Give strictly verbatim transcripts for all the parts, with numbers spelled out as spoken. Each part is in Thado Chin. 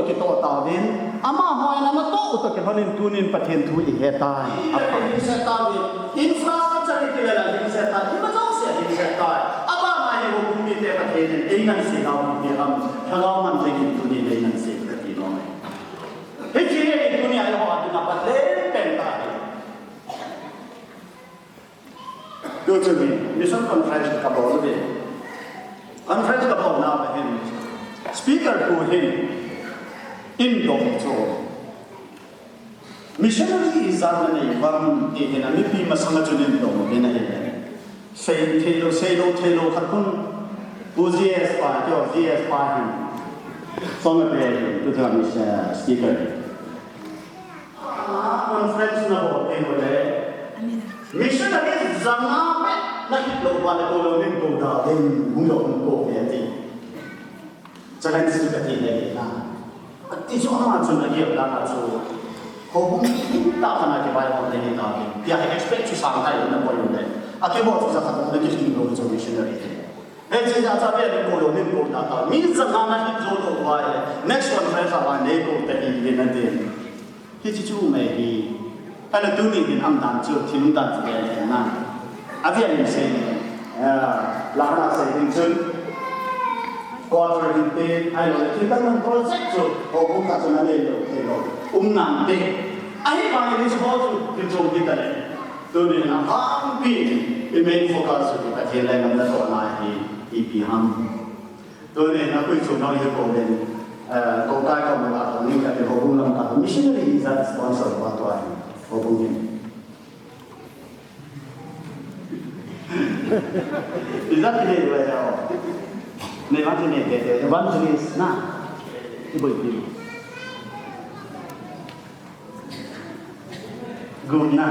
kitoh tauvin, amaho in ana toh u toh kilhonin tunin Pathen thu ihet tai. Aphai. Infrastructure iti le la lhingset tai, ima jouse lhingset tai. Abana hi houbung mite Pathen in eingansena u ipi ham, lhagao man jengin tunin eingansen kati nom e. Hiche hi tunia eiho a dinga pat len pen tahi. Tuchun hi mission conference kabol uve. Conference kabolna a hin speaker pu hin eidong chu, missionary ijat nanei uvem ti hin mipi masanga chun eidong uvin ahi. Sei theilou, seilou theilou khat khun, Pu G S pa, keiho G S pa hin, song a pe hin, tuchun hi speaker hi. Ah, conference nabol teng uleh, missionary janga pet nahitlou uva le, kou lou nin kou da ding, hung lou hung kou ve ati. Challenge chu kati le na. Ati chu ama chun agel dan a chu, houbung himtah khat a kivaipoh le hita ve. Tia hi expect chu sang thei nabol uleh, akibol chu jakhat le kilhing lou chu missionary hi. Hiche jeh a chu avel in kou lou nin kou da ta. Mi janga nahit jou lou uva le, next conference a vang nei kou ta hi ve nati. Hiche chu um ahi. Ahile tuni hin aum dan chu, thil um dan chu ve le na. Avel in sei, eh, la hana sei ding chun, quarter hin pe, ahilou le thil dang dang project chu houbung khat chun anei lou thei lou um nante. Ahivangin hiche ho chu thil chom hita le. Tuni hin ahangpi in i main focus chu Pathen lenggam natohna hi ipi ham. Tuni hin akhui chom nau hi kouvin, eh, kou kai kou ma ka ning kati, houbung lam ka missionary ijat sponsor uva tua hi, houbung hin. Ijat ti nei uva jao. Nei vang ti nei te te, evangelist na. Iboipi. Gupna.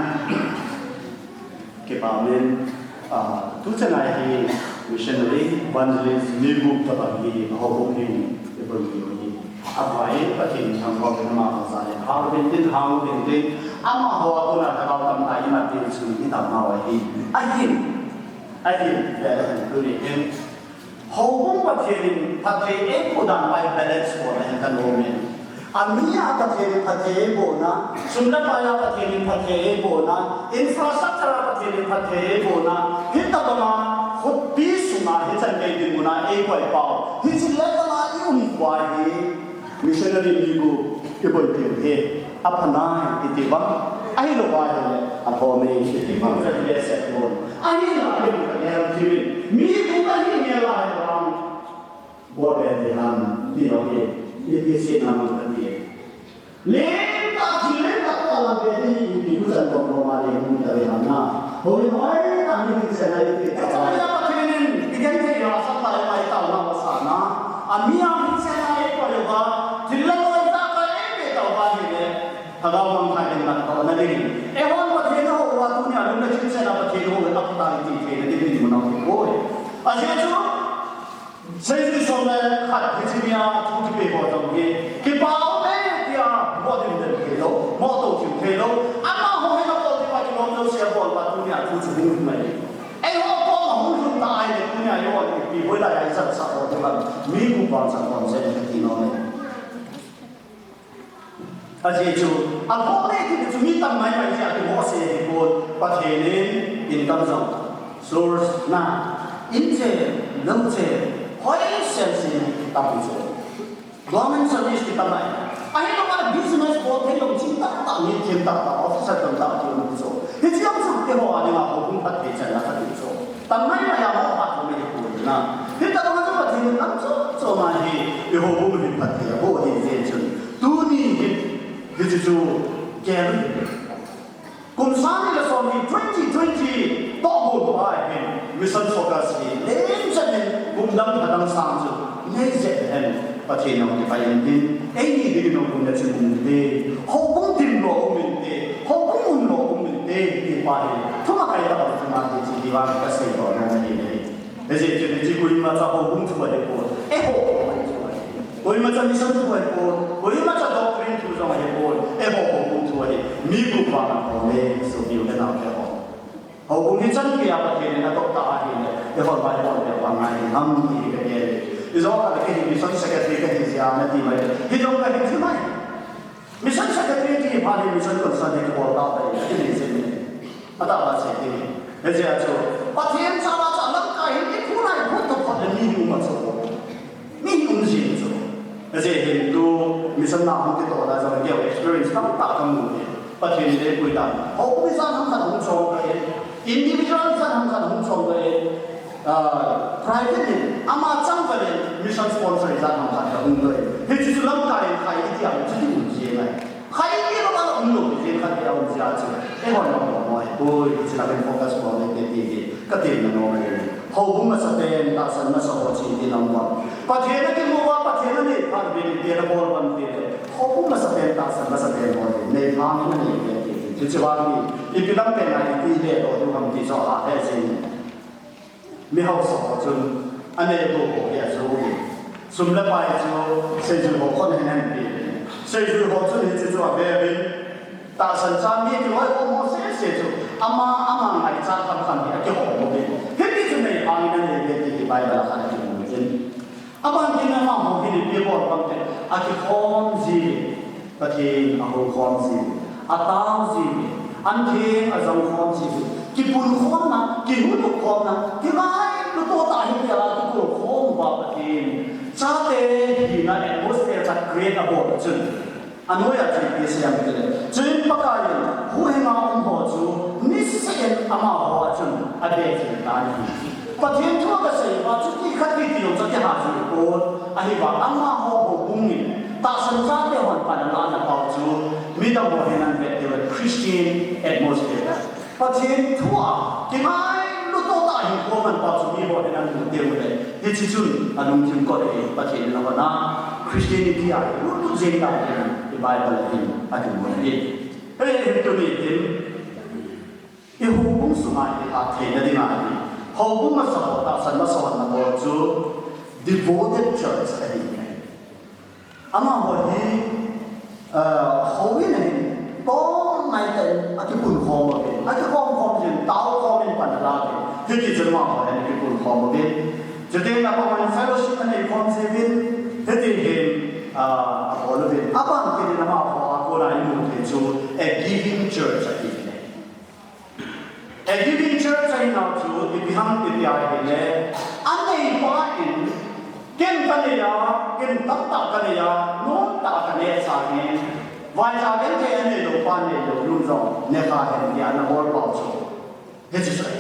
Kipa umin, ah, tuchan a hi missionary, evangelist, mi gup tabang hi, houbung hin, iboipi u hi. Abuai, Pathen thangvah in amaho jal in, hao uvin tin, hao uvin tin, amaho a kona thagau tamtah imat tin, sum itam nau ahi. Ahin, ahin, ve le hin, tuni hin. Houbung Pathen in phatthei eiboh dan uva balance bol ahin kanom in. Ami a Pathen in phatthei eibohna, sum le pai a Pathen in phatthei eibohna, infrastructure a Pathen in phatthei eibohna, hitabanga khopi sunga hichan gei dinmun a eikoi pau. Hiche level a i um uva hi. Missionary mi gup iboipi u hi apha nai iti vang, ahilou ahile alhom e iti vang, jat le set bol. Ahile ahile ka ngel thei in, mi gup ahi ngel ahile vang, bol be ti ham, ti lou hi, ipi sena man kati e. Lentah, thil lentah toh la be ti hi, ipi ku chan bol bol ma le, mu ta ve ham na. Hoi hoi ta mi ti chan ai ti. Hiche a Pathen in igenthei a sat lai mai taona masanga, ami a hiche a eikoi uva, thil le loi tah a eipeh tauva ahile, thagau mangthah in natohna ding. Eihon Pathen ihou uva tunia lungna chimchena Pathen ihou uva apha tai ti theina ding mun a hipoi. Ajeh chu, century som le khat hiche nia thu kipe ho jong hi, kipa ume tia, mo dim dem thei lou, mo to thim thei lou. Amaho hin abol diu va kilom jouse abol uva tunia thu chu hung lhung ahi. Eiho koma hung lhung ta ahile tunia eiho ipi hoilai a ijat sah bol diu va, mi gup vang sah bol jeng kati nom e. Ajeh chu, alhom e ti chu mi tam mai mai jeh a kimohse ahipon, Pathen in income jong, source na, in chen, lou chen, hoi sel sel in kitam chu. Government service kitam mai. Ahilou le business bol thei lou, ching tah tah, mi them tah tah, officer tam tah kium chu. Hiche jong chu keiho a dinga houbung phatthei channa khat chu. Tam mai mai a mo phat mai hi pon na. Hitabang chu Pathen in lam chom chom a hi, i houbung hi phatthei aboh ahi jeh chun. Tuni hi, hiche chu kem. Kum sang ni le som ni twenty twenty toh gon pa hin mission focus hi len chet in kum dang lha dang sang chu nei chet hen Pathen in kipai in tin, eini dingin kum le chin um inte, houbung dim lou um inte, houbung um lou um inte, ti pa hi thumakai tah a um inte ti vang ka sei doh nom ahi. Hijeh chun hiche koimacha houbung thu ahipon, eiho houbung thu ahi. Koimacha mission thu ahipon, koimacha doctrine thu jong ahipon, eiho houbung thu ahi. Mi gup vang a hom e, sopi u le nao te ho. Houbung hi chan geiya Pathen in atoh tah ahile, eiho vang a hom le vang ngai ding ham ti hi ka gel e. Ijong khat le kei hi mission secretary kahi jeh a nati mai. Hijong kahi thim mai. Mission secretary ti phat le mission concern hi kibol ta tai, ati nei jeh in. Atah a sei ding. Hijeh a chu, Pathen chapa chu lamkai hin iphut a iphut to phat le mi hi um a chu. Mi hi um jing chu. Hijeh hin tu mission na hung kitoh na jong kei experience tamtah kamu hi. Pathen in eipui tan. Hou mi jan ham khat hung chom kei. Individual jan ham khat hung chom kei. Ah, private in, ama chang kei, mission sponsor ijat ham khat kahung kei. Hiche chu lamkai in khai iti a, chuti um jeng ahi. Khai iti lou a la um lou, jeng khat dia um jia chu. Eihon la um mo, oi, hiche la min focus mo, le te ti hi, ka ti na no mai. Houbung masapen, tahsan masa ho chi ti lam mo. Pathen a kimu uva, Pathen a nei phat beh te la bol ban te le. Houbung masapen, tahsan masapen ho, nei phat na nei te ti. Hiche vang hi, ipi lam pen a iti le lo, tu ham ti so ha, he jing. Mi hausa ho chun, anei lou ho hi ajo hi. Sum le pai chu, seijui ho khon hin ahin pe. Seijui ho chun hiche chu abe uvin. Tahsan cha mi kiloi ho mo sese chu. Ama, ama ngaichat khat khat hi akihou mo uvin. Hiti chu nei phat in anei uvin ti hi Bible a khat akimu uvin. Aban tin amaho hi ipi bol bang te, akikhom ji uvin. Pathen ahoukhom ji uvin, atao ji uvin, an theng ajong khom ji uvin, kipunkhomna, kihuhdoh khomna, kingailut tah a hi tia kikhom uva Pathen chate hina atmosphere khat create abol chun, anoiya chu ipi asei em tile, chuin Pakaiyin huhhinga um ho chu niseh in amaho a chun abeh jing tan ahi. Pathen thu kasei uva chu ti khat ti ti jong chu kiha ji pon, ahivang amaho houbung in tahsan chate hon pan alah na pau chu midang ho hin ahin vet diu ahi, Christian atmosphere. Pathen thu a kingailut tah a hinkho aman pau chu mi ho hin ahin vet diu ahi. Hiche chun alungthim kot ahi, Pathen in ahon a Christianity a lutlut jeng dan in i Bible a hin akimu ahi. Hei, tuni hin I houbung sunga i phat theina dinga hi, houbung masa ho, tahsan masa ho na ho chu devoted church ahi. Amaho hi, ah, houin ahin, tong nai tah in akipunkhom uvin, akikhom khom jin, tao khom in pan ala uvin. Hiti chun amaho hin akipunkhom uvin. Chuteng le common fellowship anei khom ji uvin. Hiti hin, ah, abol uvin. Aban kit in amaho a kona imu thei chu a giving church ahi. A giving church ahinau chu ipi ham iti ahile, aneipa in, ken kanei a, ken tamtah kanei a, nomtah a kanei sangin, vaicha genthei anei lou pa neilou nu jong nekha hen tia ana bol pau chu. Hiche chu ahi.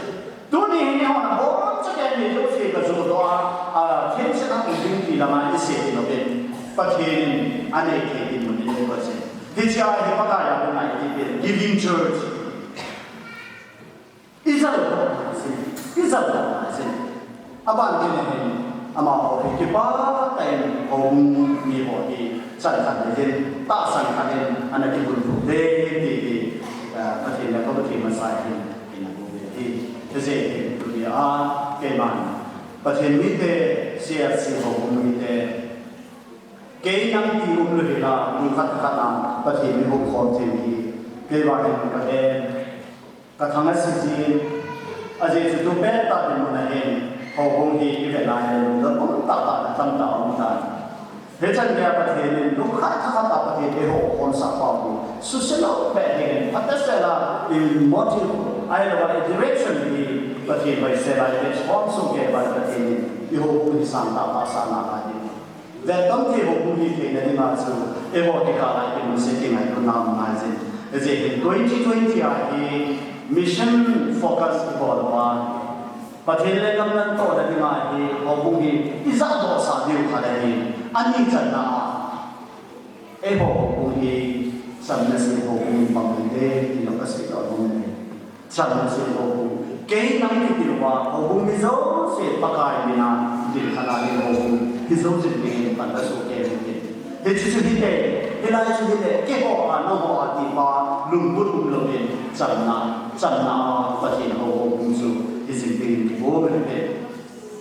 Tuni hin eihon abonchauva anei jouse kajoh doh a, a, themsen a um ding ti lama isei lou pen. Pathen in anei thei dinmun in eikoi jin. Hiche a hi Pakai a dinga iti pen giving church. Ijat lou na jin, ijat lou na jin. Aban tin hin, amaho hi kipah tah in houbung mi ho hi chan khat le jin, tahsan khat in ana kibulphuh uve ti hi, ah, Pathen le ka Pathen masa hin, hin amu uve ti. Hijeh hin tuni a, keiman Pathen mite, C F C houbung mite, kei nang ti umlou hela, mun khat khat a Pathen mi houkhom thei hi, kei vang hin kahe. Kathang asi jin, ajeh chu tu pettah dinmun a hin, houbung hi ivet a hin, lungdon um tahtah, tamtah um tan. Hichan geiya Pathen in, lungkhat thakhat a Pathen in eihokhomsah pau hi, suse lou beh dingin, phatah sela, i motive, ahilouva i direction hi, Pathen hoisela, i beh khom soh kei uva Pathen in, i houbung hi sangtah a sangtah a ding. Vettom thei houbung hi theina dinga chu, eiho kikah a kimusit kingailutna um ngai jin. Hijeh hin twenty twenty a hi mission focus ibol uva, Pathen le gam natohna dinga hi houbung hi ijat dohsah diu khat ahi. Ani channa a, eiho houbung hi chamna sei houbung bang hite, ti jong kasei doh nom e. Chamna sei houbung. Kei nang kiti louva, houbung mi jouse Pakai mina, ding khat a ding houbung. Hijou jing dingin pan kasoh kei uvin. Hiche chu hite, hilai chu hite, keiho a, nangho a ti pa, lungput umlouvin, chamna, chamna a, Pathen hou houbung chu, hijing dingin kibol uvin.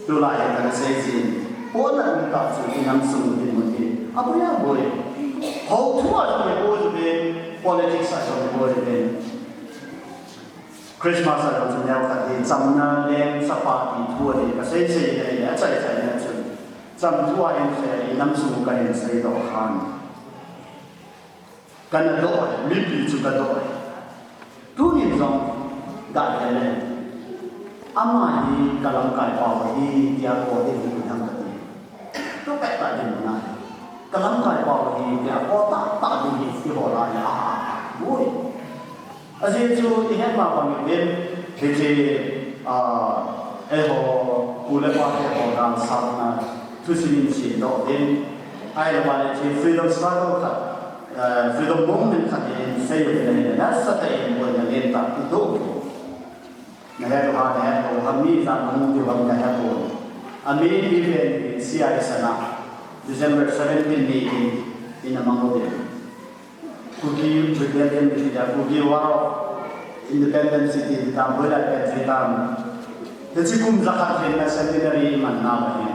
Tulai hi kana sei jin, pon na um tah chu, i nam sung dinmun hi, aboi aboi. Hou thu a jong iboi uvin, politics a jong iboi uvin. Christmas a jong chu neokhat hi chamna leng chapa ti thu ahi, kasei sei le, le achai chai le chun. Cham thu a hin se, i nam sung ka hin sei doh khan. Ka na doh, mipi chu ka doh. Tunin jong, ga hel e. Ama hi ka lamkai pau hi, tia ko ding hi hang ka ti. Tu pet ta ding na. Ka lamkai pau hi, tia ko ta ta ding hi, ti ho la ya. Ui. Ajeh chu i het ma bang in, hiche, ah, eiho, pu le pa te ho dan sap na, thusim in sim doh in, ahilou le hiche freedom struggle khat, eh, freedom movement khat in sei u le le, nasatah in boina len tah i doh u. Na het u ham, na het u ham, mi jan hung diu ham na het u. Ami event hi C I S a na, December seventeen ni in, in a mang u ding. Kuki Rebellion kiti a, Kuki War of Independence kiti tam, hoilai pen kiti tam. Hiche kum jakhat lhenna centenary manna ahi.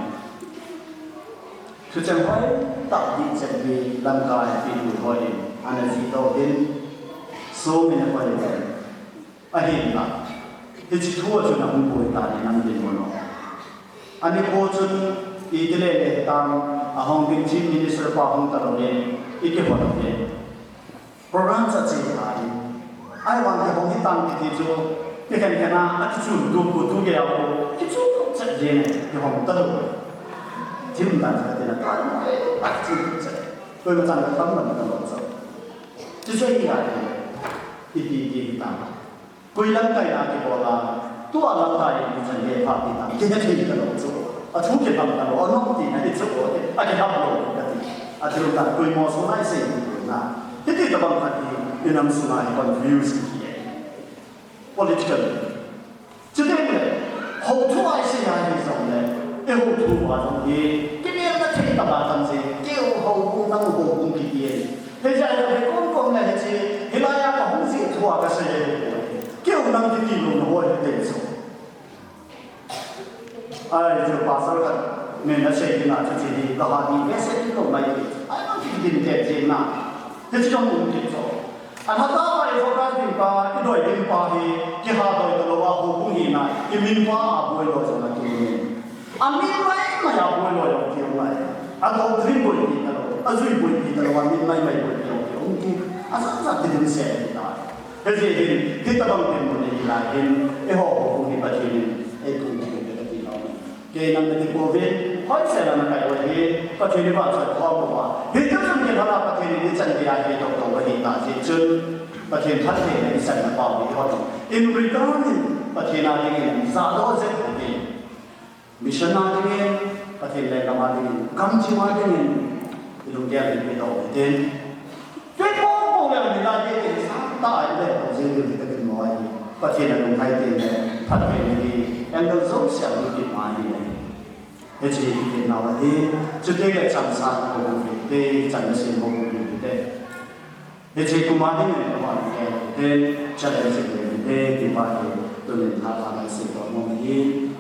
Thucheng hoitah ding chet hi lamkai pi pu hon ana jih doh in, so many holiday. Ahinla, hiche thu a chun ahung boi tan in nang dinmun u. Ani ko chun iti le le tam, ahung ding Chief Minister pa hung ta lou le, i kihon le. Program cha che ta in. Ahivang kihong hi tan kiti chu, kikhen khen a, akichun tu ko tu ke a ko, kichun chet jeng, kihong ta lou. Thim dan cha tina ta, akichun chet. Koima chan ka tham lam ta lou cha. Chuche hi a hi, ipi ti hi tam. Koi lamkai na kibol a, tua lamkai in chan gei pha ti tam. Kei na thei ta lou chu. A thu kibang ta lou, a nom ti na hi chu, a kibang lou ka ti. A thil ta koi mo so nai sei ti na. Hiti tabang khat hi, i nam sunga hi confuse ki e. Political. Chuteng le, hou thu a i sei a hi jong le, i hou thu a jong hi, kimelna thei tah a tam jeng, keu houbung nang houbung kiti e. Hijeh a hi kom kom le hiche, hilai a ka hung jih thu a ka sei e. Keu nang kiti lou na hoi te chu. Ai, chu pastor khat, min a sei ding a chu hiche hi, ka ha di message lou mai ti. Ai, nang kiti din te jeng na. Hiche jong um kit chu. Alhata pa i focus ding pa, i doi ding pa hi, kiha doi ta lou a houbung hina, i min pa a boi lou jong a kimin. A min mai mai a boi lou jong kium mai. A doctrine boi pi ta lou, a jui boi pi ta lou, a min mai mai boi pi lou kium ki. A sang sang ti din se ta. Hijeh hin, hitabang dinmun hi lai hin, eiho houbung hi Pathen in, eipui thei uve kati lou. Kei nang kati pouve, hoisel a na kai uva hi, Pathen in vahchoi khom uva. Hiti chun kilhon a Pathen in ichan gei a hi tohtoh ahi ta jeh chun, Pathen phattheina ichan na pau hi hon. In return in, Pathen a dingin, jadoh jep u hi. Mission a dingin, Pathen lenggam a dingin, gamchim a dingin, ilunggel in kitoh u hitin. Kei po po le mi la de ke sa ta ai le ko jing ni ta kin mo ai. Pathen a lung hai te le, phat te ni, angle jouse a lung kit mai ni. Hiche hi kit nau ahi, chuteng le chang sa ko ko ni te, chang na sin ko ko ni te. Hiche kum a ding le ko ni te, challenge ni te, ti pa ni, tunin tha tha na sin ko mo ni.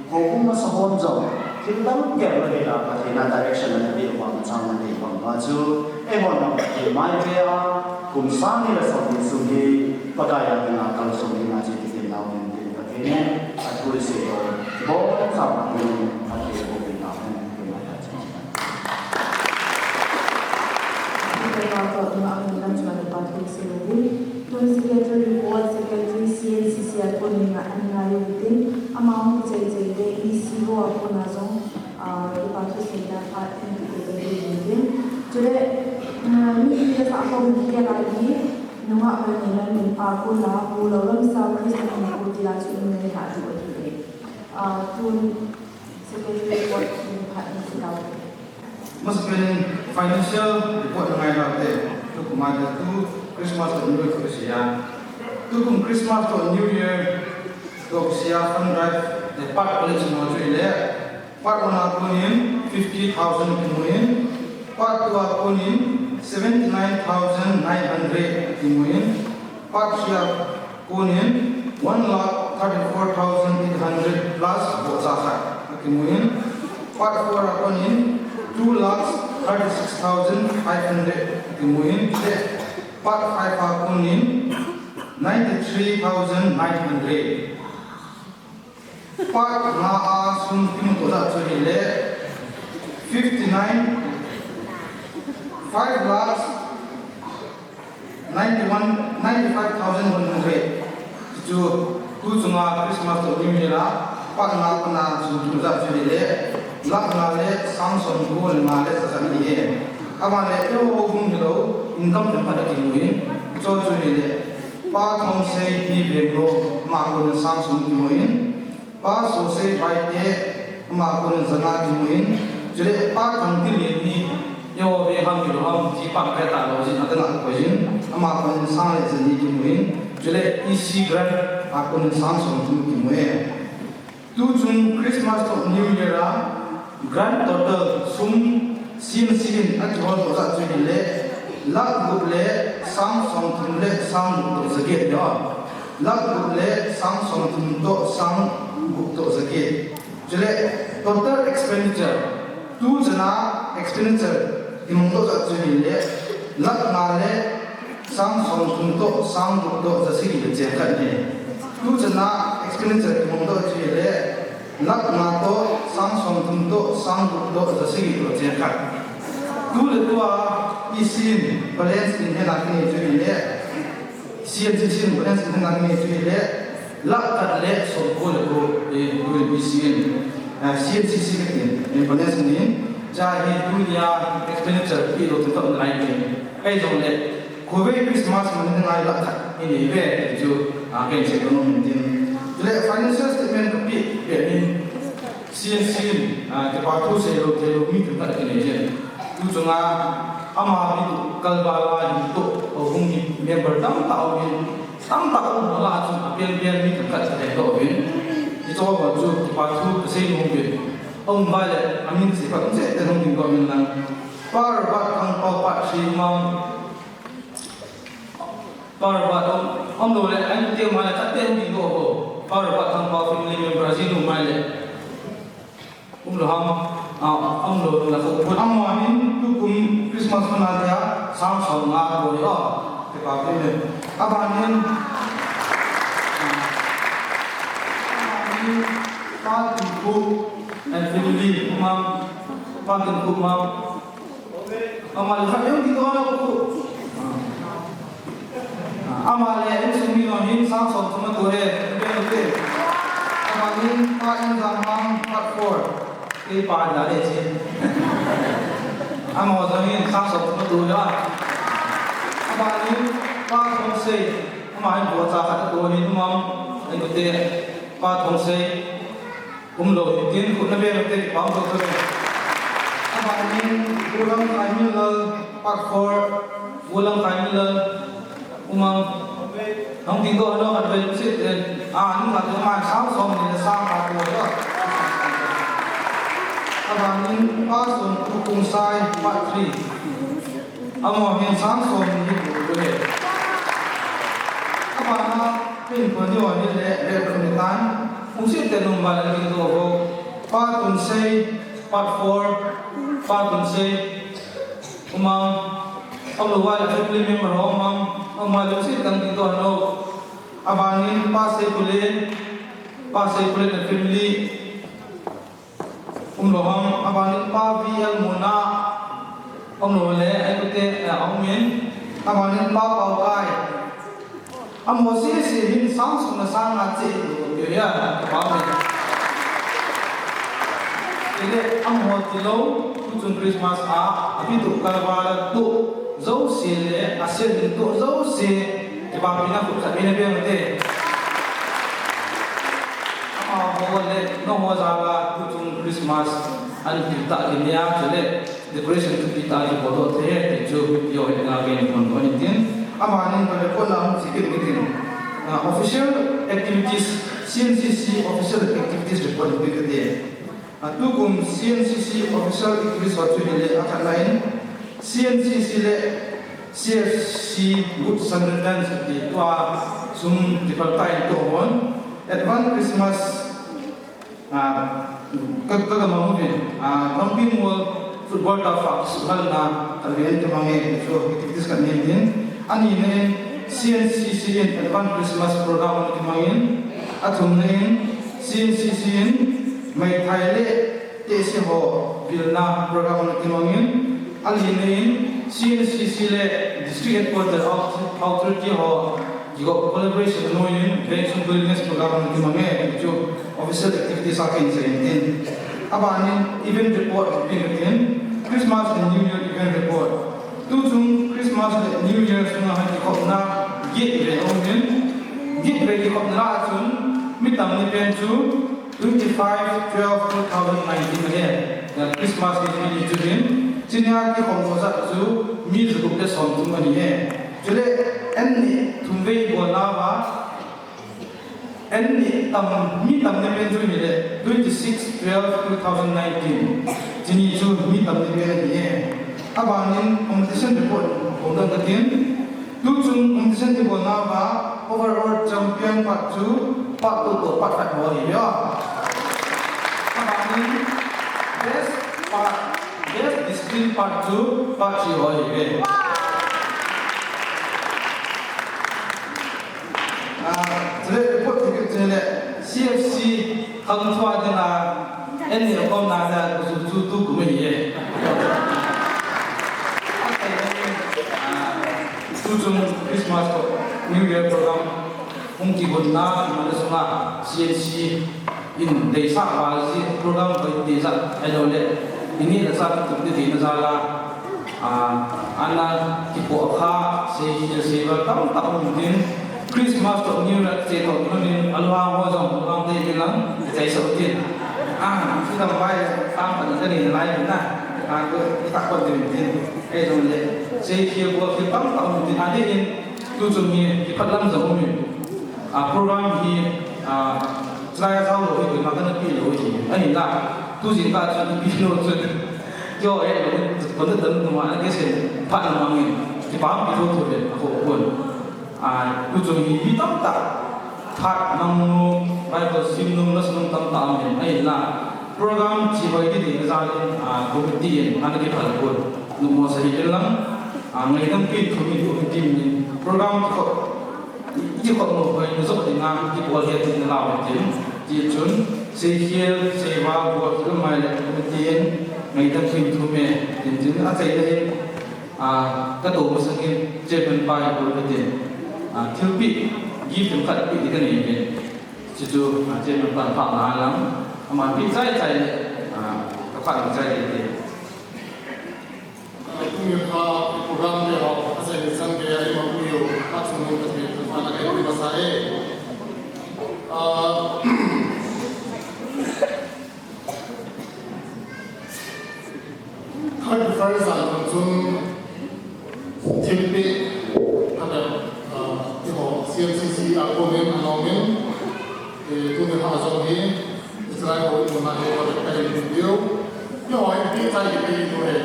Houbung masa hon jong, thil dang gel lou hila, Pathen a direction ana pe uva, machang ana pe uva chu, eihon jong Pathen mai pea, kum sang ni le som ni sung hi, Pakai a dinga kalson dinga chu kiti nau ding tin Pathen in, athu isei lou, bon chang a ding, Pathen in, Pathen in, Pathen in. Tun secretary report, secretary C N C C a kon in nga an ngai u tin, ama hung chei chei le E C ho a kon a jong, ah, kipa thuseina phat in kipeh ding u tin. Chule, ah, mi le sa ko mi ke lai ni, nunga hoi ni na min pa kon a, Pu Loulamsau Christian Home School ti a chu in nei ha ti u ti. Ah, tun secretary report in phat in si tau. Masapen in financial report ngai la te, tukum a te tu Christmas toh New Year toh kisai a. Tukum Christmas toh New Year toh kisai a fund drive te part collect mo chu ile, part one a kon in fifty thousand kimu in, part two a kon in seventy nine thousand nine hundred kimu in, part three a kon in one lakh thirty-four thousand eight hundred plus bohcha khat akimu in, part four a kon in two lakh thirty-six thousand five hundred akimu in, part five a kon in ninety-three thousand nine hundred. Part nga a sum kimu toh jat chu hile, fifty nine, five lakhs ninety one, ninety five thousand one hundred. Chu, tu chunga Christmas toh New Year a, pat nga pat na chu chu ja chu le, lakh nga le sang som ko le nga le sa sa ni e. Ama le, eiho hung hilou, income themkhat ana kimu in, chu chu le, Pa Thongsei Pi Venglo, ama kon sang som kimu in, Pa Sosei Baite, ama kon janga kimu in, chule Pa Thangtilian hi, eiho ve ham hilou ham, chi pa ka ta lou jin, adang a koi jin, ama kon sang le jani kimu in, chule E C grant, a kon sang som kimu e. Tu chung Christmas toh New Year a, grand total sum C N C in akihol toh ja chu hile, lakh gup le sang somthum le sang gup toh jaget a. Lakh gup le sang somthum toh sang gup toh jaget. Chule total expenditure, tu chana expenditure kimang toh ja chu hile, lakh nga le sang somthum toh sang gup toh jasagi le cheng khat ahi. Tu chana expenditure kimang toh chu hile, lakh nga toh sang somthum toh sang gup toh jasagi toh cheng khat. Tu le tua E C in balance in hena kini chu hile, C N C C in balance in hena kini chu hile, lakh khat le som ko le ko, eh, tu E C in, eh, C N C C kati in balance in, cha hi tunia expenditure pi lou tu toh nalai ni. Ahi jongle, Khovei Christmas man ni ngai lakh khat hi nei ve, chu, a, ken che ko nom tin. Chule financial statement kapi, pe ni C N C in, a, kipa thu seilou, theilou mi themkhat kinei jin. Tu chunga, ama hi tu kalval a hi tu, o hung hi member tamtah um in, tamtah um la chu, a pian pian mi themkhat se thei to vin. Hiche ho chu, kipa thu kasei nom vin. Um ba le, amin se pa, um se te nom vin ko min lang. Pa Robert Thangpao, Pa Sri Mang, Pa Robert, um, um lou le, ahin ti mai le, khat te hung ding doh ho. Pa Robert Thangpao family member, ajinu mai le. Um lou ham, ah, um lou le, ko, ko, amahin, tukum Christmas mana dia, sang som nga ko, oh, te pa pe le. Abanin, abanin, Pa Tinku and family, um, Pa Tinku, um, Ama le, khat jong kitoh lou khu. Ama le, insung mi jong hin sang som thum atoh e. Ama hin, Pa Injamang, part four. Kei pa da le chin. Ama jong hin sang som thum atoh e. Ama hin, Pa Thongsei. Ama hin, bocha khat atoh hin, um am. Ahi te, Pa Thongsei. Um lou, tin khu na be na te, pa um lou te. Abanin, Pu Lamkhaiminlal, part four, Pu Lamkhaiminlal, um am. Hung ding doh lou khat be sit in. Ah, ni khat ma sang som ni sang khat ko. Abanin, Pa Sonkhongsai, part three. Amaho hin sang som ni hi bu le. Abana, pin ko ni o ni le, le ko ni tan. Hung sit te nung ba le ni do ho. Pa Tunsei, part four. Pa Tunsei. Um am. Alu wa le family member ho um am. Um am le sit tang ni do no. Abanin Pa Seipulen. Pa Seipulen le family. Um lou ham, abanin Pa V L Mona, um lou le, ahi te, eh, um in, abanin Pa Paokai. Amaho sese hin sang som le sang nga che lou, yo ya, pa me. Ile, amaho tilou, tuchung Christmas a, api tu kalval tu, jouse le, asen tu, jouse, Kipapina khut khat min a pe u hite. Amaho le, nangho jal a, tuchung Christmas, an pi tah kinia, chule, decoration thupi tah kibol doh thei e, ti chu, yo, ina ken phone ko ni tin. Amanin, ko le, ko la, si kit ni tin. Ah, official activities, C N C C official activities report ni kit e. Ah, tukum C N C C official activities ho chu hile, akhatna in, C N C C le, C F C Good Samaritan ti tua sum ti pal ta in to hon. Advance Christmas, ah, ka, ka, ka mang uvin, ah, Gambih Mall football ta fa su hal na, ka ven te mang e, so, activities ka nen din. Ani nen, C N C C in advance Christmas program ki mang in. Athum nen, C N C C in, meithai le, te se ho, Pilna program ana kimangin, alina in C N C C le District Headquarter Out-, Authority ho, jigo collaboration noiyin, Veng Sung Wellness Program ana kimange, chu official activities a kin sa intin. Abanin event report kin tin, Christmas and New Year event report. Tuchung Christmas le New Year sunga kikhopna, gift ve umin, gift ve kikhopna la chun, mi tamni pen chu, twenty-five twelve two thousand nineteen ahi, Christmas ni chu hin, chunia kikhom ho jat chu mi jagup le somthum ahi e. Chule, anni thum vei bolnauva, anni tam, mi tamni pen chu hile, twenty-six twelve two thousand nineteen. Chuni chu mi tamni pen ahi e. Abanin competition report hung dong katin. Tuchung competition ibolnauva overall champion pa chu pa tu to pa khat ho ahi e. Abanin best pa, best discipline pa chu pa chi ho ahi e. Ah, chule report ticket chule C F C khang thua dinga, anni akom na da chu chu tu kum ahi e. Ah, tuchung Christmas to New Year program hung kigonna, imasunga C N C in deisah val ji program hoi ti jat, ahilouleh, ini la sa tu ti na jala, ah, ana kipo kha, sei, sei val tamtah um tin, Christmas to New Year che to min alhang ho jong alhang dei min lang, sei so tin. Ah, si dang bai, tam tan ka ni lai na, ah, ko ta ko din tin. Ahilouleh, sei ki ko ki tamtah um tin, adeh in, tuchung hi, kiphat lam jong um in. Ah, program hi, ah, chulai a jao lou hi, koima kana pe lou hi. Ahinla, tu jingkah chun ipi lou chun, keiho helou, kon ta tan tu ma, na kisei, phat na mangin, kipa pi lou tu le, ako kon. Ah, tuchung hi, mi tamtah, phat mang nom, Bible sim nom, na sim nom tamtah aum in. Ahinla, program chi hoi ti ding jal in, ah, committee in, ana kiphal kon. Numo sa hi lang, ah, ngaidam pen thu min committee min, program kikhop, Ikikhop nom hoi na jop dinga, kibol hi ati na lau tin. Tichun, seikhel, seival, bol kit mai le, tin, ngaidam pen thu me, tin tin, achaina hin, ah, kato masangin, chairman pa hi bol tin. Ah, thilpeh, gift khat peh ding kanei in. Chuchu, ah, chairman pa phah na lang, aman peh chai chai le, ah, kapah chai le tin. Tuni kha program le ho, asei ni sang ke, ai ma ku yo, a chung ni ka te, ka na ke, ka sa e. Ah, thirty-first an chung, thilpeh, ha le, ah, ti ho, C M C C a ko nen, a no nen, eh, tuni kha jong hi, Israel ho, ko na he, ko ka ni diu. Yo, ai, pi chai ni diu he.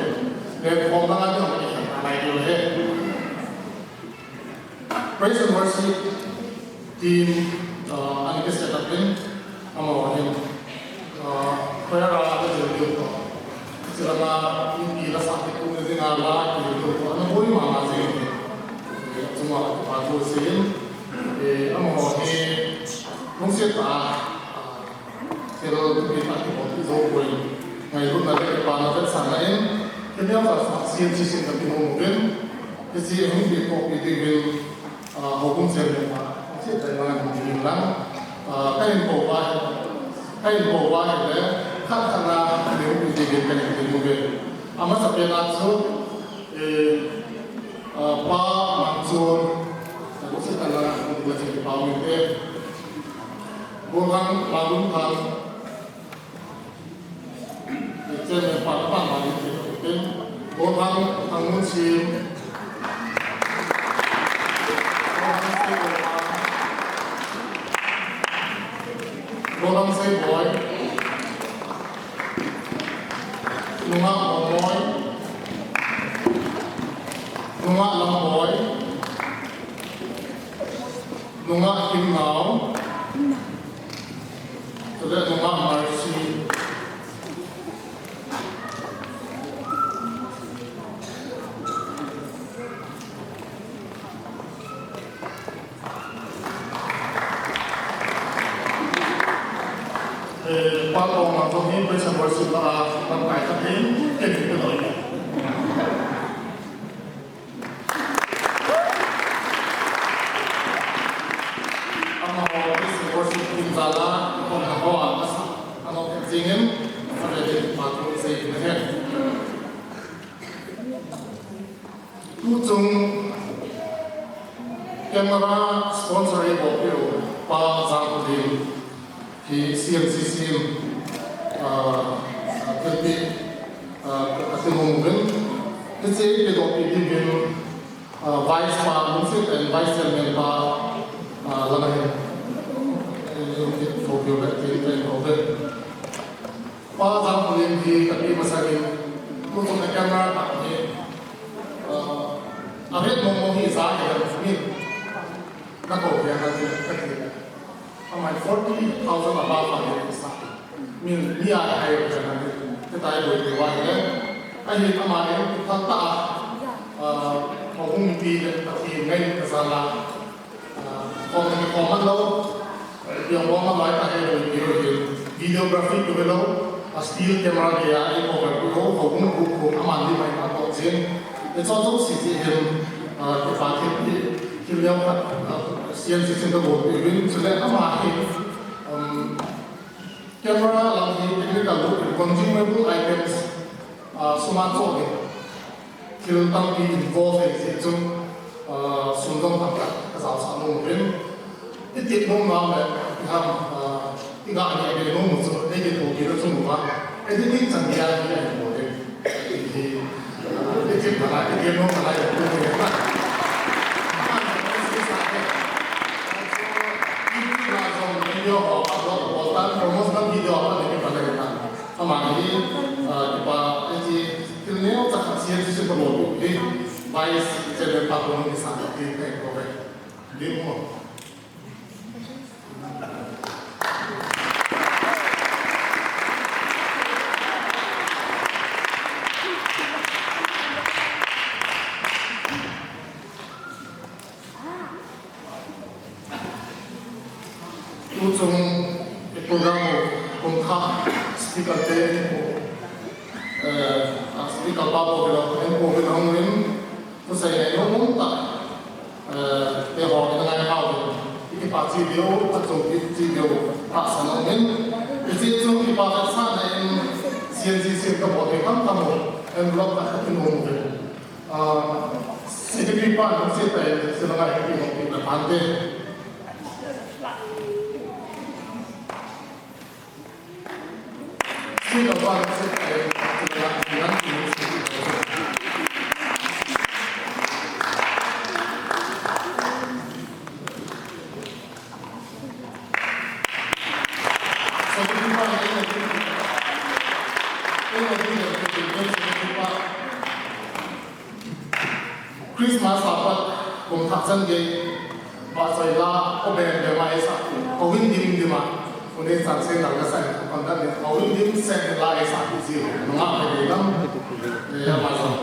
Le, ko na ni, ko na ni diu he. Praise and worship team, uh, ani ke set up in, amaho hin, uh, prayer a ka jil diu ko. Sila ma, inpi la sa ki tu ni dinga la ki diu ko. Ana boi mama jing. Eh, chunga pa tu sin. Eh, amaho hin, nung set a, uh, Thil thupi tah kibol ti jou poi. Ngailutna le kipana vetsahna in, kei neo sa sa C M C C in ka kihou uvin. Hiche hung kipohpi diuvin, ah, houbung chairman pa, Chief Chairman hung ding lang. Ah, ka hin pou uva, ka hin pou uva ahile, khat khat na ka hin houpi diuvin ka hin ding uve. Amasapen a chu, eh, ah, Pa Mangchun, ka lungset tah a hung ding lang chu kipa um inte. Gothang Lalumthang, Chairman pa, pa, pa, Gothang Thangmunsim, Gothang Seiboi, Nungah Lamboi, Nungah Lamboi, Nungah Kimnao, Chule Nungah Mercy. Eh, Pa Kalpong lang jong hi praise and worship a lamkai khat in, ken hi peloi. Amaho praise and worship team jal a, kon ha ho a, asa, ano ken jing in, asa le din pa tu sei na he. Tuchung camera sponsor eibol peh u Pa Jangkholim hi C M C C M, ah, thilpeh, ah, ka, kati nom uvin. Hiche eipedoh peh diuvin, ah, Vice pa, Municipal Vice Chairman pa, ah, lama hin, eh, thopeh u le, tin, tin, thopeh. Pa Jangkholim hi kapeh masangin, tuchung a camera tah hi, ah, avet mong mong hi sa hi dan min. Nakou hi dan min kati. Amai forty thousand above a hi sa. Min, mi a hai hi dan min. Hitia boi ti uva hi le. Ahi amai thal tah a, ah, houbung mipi le Pathen ngailutna jal a. Ah, khom ni khom man lou. Piang bom a lai ta he lou, video hi. Videography tu he lou. A still camera gei a, ei cover tu lou. Houbung group ko, aman ni mai na to jin. Ei chon chon si ji hin, ah, kipa thil, thil leo khat, ah, C M C C M kabol peh uvin. Chule ama hi, um, camera lam hi technical look, consumable items, ah, sum a cho ni. Thil tampi involve ahi jeh chun, ah, sum jong tamtah kajaosah nom uvin. Iti nom nau le, iham, ah, iga neh be nom u chu, eiti thopina chung uva. Editing chan geiya hi ahi bou ding. Hi, ah, iti phalai, iti nom phalai, iti nom phalai. Video ho, upload, promotional video ho, iti phalai. Ama hi, ah, kipa, hiche thil neocha khat C M C C M kabol hi, Vice Chairman pa koma kisan, ti, ti, ko ve. Ding mo. Tuchung i program u kum thah speaker te, eh, a speaker pa bou hilou, en bou hilou hung in, thusei ngainom um tah, eh, te ho in ngai hao in, i kipa chi diu, a chung ki chi diu, tahsan um in, i chi chung kipa vetsahna in, C N C C M kabol thei tam tam u, envelope khat khat in um in. Ah, secretary pa, nung si tai, si langa hi, hi, hi, hi, hante. Si langa pa, nung si tai, si langa hi, nang, nung si tai. Secretary pa, nung si tai. Nung si tai, nung si tai, secretary pa. Christmas a pat kum thah chan gei, vahchoi la, o ben ben ma eisa, houin dim dim a, u nei chan sei nal kasa, kon dan ni, houin dim sen la eisa, ti si, nunga pe dei lam, eh, ama jong,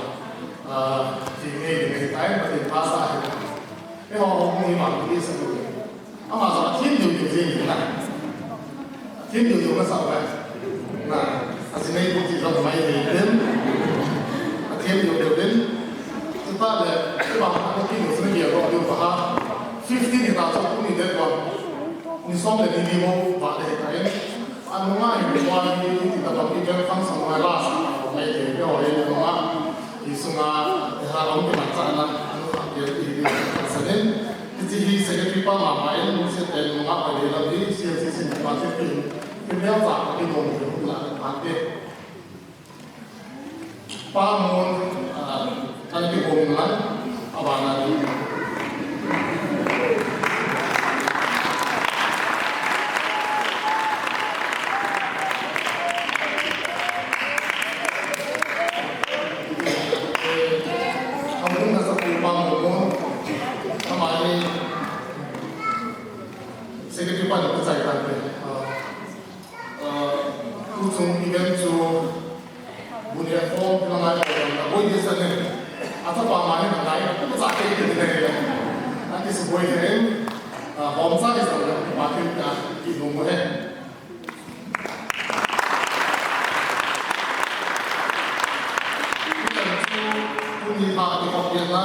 ah, ti ngei ding ahi tai, Pathen pha sa ahi. Eiho houin dim a, ti sa. Ama jong athem deu deu jeng in na. Athem deu deu masa uva. Na, ajinei bu ti jong mai thei uvin. Athem deu deu uvin. Chuta le, chuba, anu ki nu sini bia ro deu ba ha. Fifteen ni ta jong tuni date one. Ni som le ni ni mo ba le ta in. Anu nga hi mo ni ti ta ba ki ken kham sang mai la sa mai thei uvin. Anu nga hi sunga, ha ong ki man cha na. Anu nga ki ti ni sa nin. Hiche hi secretary pa mama in, nung si tai nunga pa le lam hi, C L C C M pa te pin, pin leo cha pa ki dong ki hung la pa te. Pa Mon, ah, an ki hung la, a ba na ni. Hung na sa pu pa Mon, ama ni. Secretary pa ni ka chai tan te. Ah, ah, tuchung event chu bu le khom ti langa le, a boi ding sa ne. A chapa ma hi na ngai, ka cha ke ke ne. A ti su boi ne. Ah, hom sa ni sa le, ma tin ka ki nom mo he. Pakatna,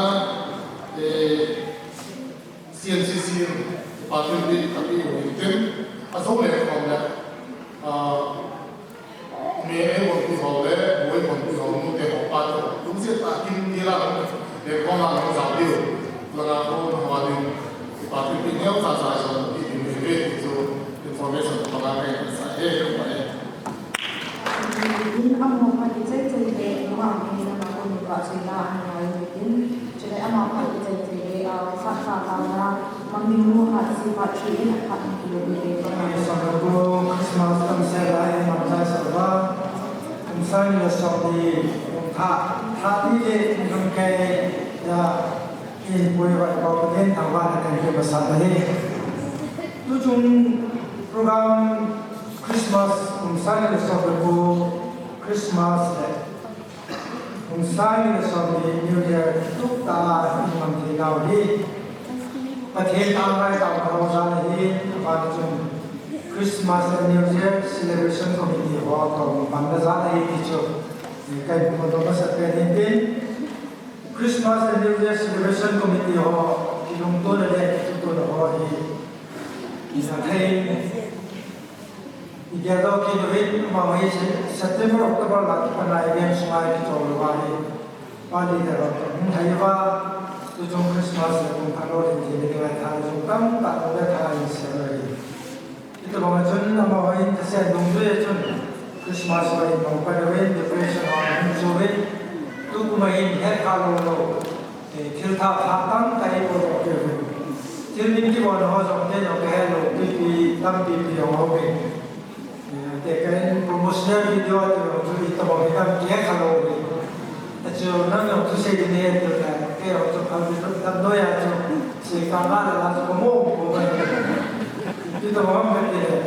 eh, C N C C, Pathian Pi, Tapi, Hintin, Azong le, Khom le, ah, Me, eh, Won Pu Zau le, Boi Won Pu Zau, Nu te, Ho pa te, Tu se ta, Kim ni la, le, Khom la, Ho Zau Diu, la, la, Ho, Ho Wa Diu, Pathian Pi, Neo Za Za, Zau, Pi, Pi, Pi, Pi, Pi, Pi, Information, Pakatna, Sa, eh, Pakatna. Amaho khat ichai chai le, nungah ngeina a kon uva choina angai utin, chule amaho khat ichai chai le, ah, khat khat taona, Mangdingnu Hatsi part three in akhat ni kilo ni le, Christmas tamsel a iman chai sa uva, kum sang le som ni, kum thah, thah ni le, kum kei, ya, Kin pui vai pau paden thangvahna kan pe masat ahi. Tuchung program Christmas kum sang ni le som le ko Christmas le kum sang ni le som ni New Year tup ta a iman thei nau hi. Pathen thangai tau ka ho jal ahi, abana chun Christmas and New Year Celebration Committee ho ka um pan na jal ahi ti chu. Kai pun to masat pe din tin. Christmas and New Year Celebration Committee ho, kilungtona le kituptona ho hi, ina thei, igel doh kit uvin, amaho hi September, October la kipat a event sunga kichol uva hi, pali te ho, hung thei uva, tuchung Christmas le kum khat lou ding thei ding ngai tha, jong tamtah le tha in se uva hi. Hitobang a chun amaho in thasei dungjuia chun Christmas ho in hung pan uvin, decoration ho hung chu uvin, tukum a hin het kha lou lou, eh, thil thah thah tamtah i bol doh kei uvin. Thil min kibol ho jong kei jong kahet lou, pipi tampipi jong aum in. Eh, te ka in promotional video a ti jong chu hitobang hi tam kihet kha lou uvin. Achu nang jong thusei ding ahi tiu le, kei jong chu phal ding tam noi a chu, sei ka nga la la chu ka mo ko mai. Ti to mo ka ti le,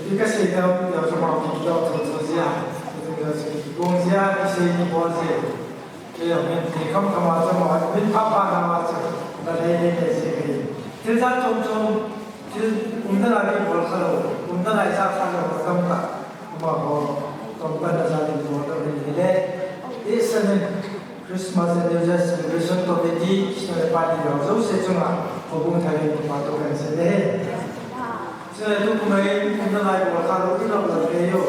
ti ka sei dam, ti jong chu ma ki do chu chu jia, ti jong chu ki bong jia, ki sei ki bol jia. Kei jong min ti kham kham a chu ma, min pha pha na ma chu, na le le le jia kei. Thil jat chom chom, thil umdan a kibol kha lou, umdan a i sah kha lou, ka tam ta. Amaho, company a jal in bol doh in hile. Isan in Christmas and New Year Celebration Committee, Christmas party ho jouse chunga, houbung thalheng kipa thu kahin sei e. Chule tukum a hin, umdan a i bol kha lou, i lop lou thei u.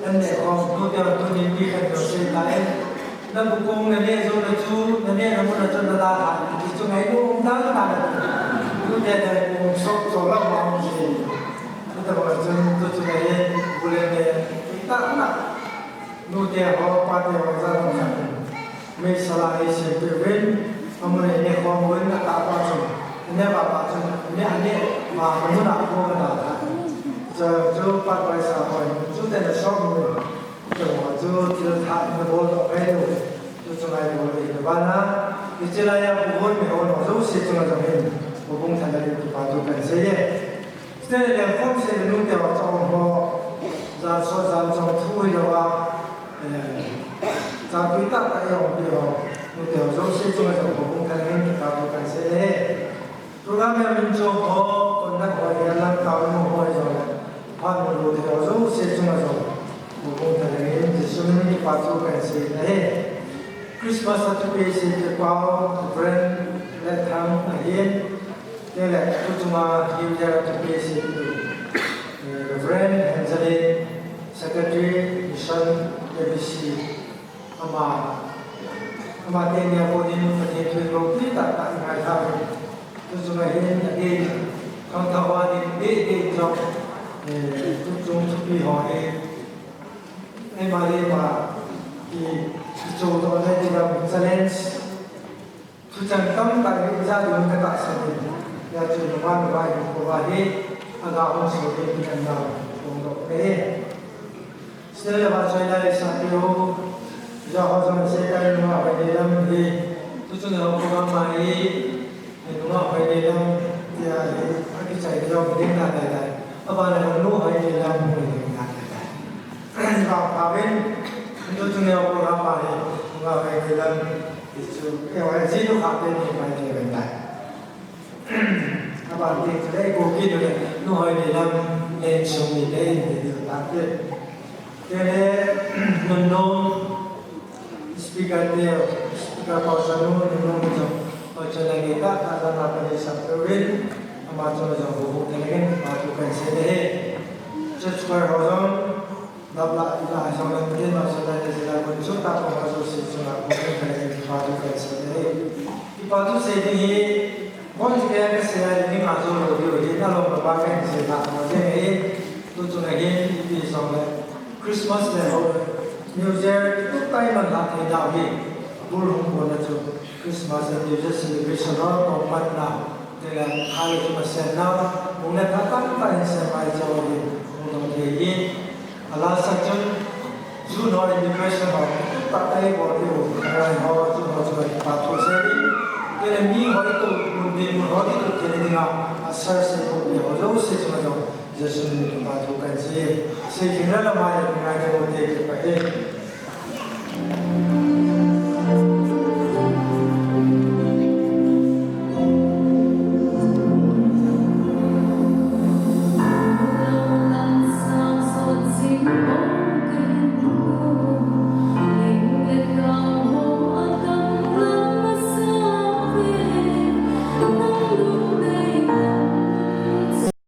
An neh khom, tute, tunin mi khat jouse ta e. Na bu kong na neh jou na chu, na neh na mun a chun na la ha, ti chu ngai nom dan dan. Tute na kong sok so la ma ji. Hitobang a chun tu chu ngai e, bu le neh, ta na. Nute ho, pate ho, ja ho khat. Meisel a eisem peh uvin, amun a ineh khom uvin, atahpa chun, ineh vapa chun, ineh, ineh vapa mun a khom a da ta. Chu, chu pat vaisa ho, chute na som uvin. Chu, chu thil thah na bol doh ngai u. Chu chu ngai bol ding na bana. Hiche laiya bu hon mi hon ho jouse chunga jong hin, houbung thalheng kipa thu kahin sei e. Chule lengkhom seh le nute ho chom ho, jan sot jan chom thu hilou a, eh, chapui tah tah i umpi ho, nute ho jouse chunga jong houbung thalheng kipa thu kahin sei e. Program a min chom ho, conduct ho, hilam tao nu ho, jong le, phat mu lou te ho jouse chunga jong, houbung thalheng in Jesu min in kipa thu kahin sei ahi. Christmas a thupi seipeh pau, Reverend Letthang ahin, chule, tu chunga New Year a thupi seipeh, eh, Reverend Henzelin, Secretary, Mission, A B C. Ama, ama teni a konin Pathen thu lungpi tah tah i ngaitha uve. Tu chunga hin adeh, khangthah a ding deh deh jong, eh, tu chung thupi ho hi, eima le eima ki, kichoh doh le ti dam challenge. Thucheng tamtah hi ijat ding ka tahsan in. Hijeh chun nungah nungah hinkho a hi aga hung soh ding ti kan nau hung doh e. Chule vahchoina i sah peh u, ijat ho jong sei tai, nungah Hoineilam hi. Tuchung ho program a hi, nungah Hoineilam tia hi akichai ding jong ding na tai tai. Aban le nu Hoineilam hung ding na tai tai. Vang pha uvin, tuchung ho program a hi, nungah Hoineilam. Ti chu, eiho jinu khat teni mai thei uvin tai. Aban teng chu le, Kuki nu le, nu Hoineilam, Lensum ni le, ti chu tah te. Chule, nunnom, speaker te, Ka pa chanu ni nu ni jong, pa chanu ni ta ta ta na pa ni sa perin, ama chanu jong bu bu ni ni pa tu kan se de. Church choir ho jong, dab la ila jong na tin ma sa na ni sila kun chu ta ko ma so si chu na ko ni ni pa tu kan se de. Ki pa tu se de hi, bon ji ke ke se ya ni ma so lo di hi na lo ma ba kan se na ma je ni. Tu chu na hi ni pi jong le. Christmas le ho, New Year, tu tai man la thei dau hi. Bul hung ko na chu Christmas le New Year celebration ho, ko pat na, te le hai chu ma sen na, mung le tha tam ta hin sen mai chu hi, mung dong thei hi. Ala sa chun, chu no integration ho, tu ta tai bo ki u, rai ho, chu ho chu pa thu se ni. Te le mi ho tu, mun din mun ho tu, te le dinga, a sar se ko le ho, jo se chu ma jo. Jesu min in pa thu kan se. Se jing la la mai, ngai de mo te ke pa he.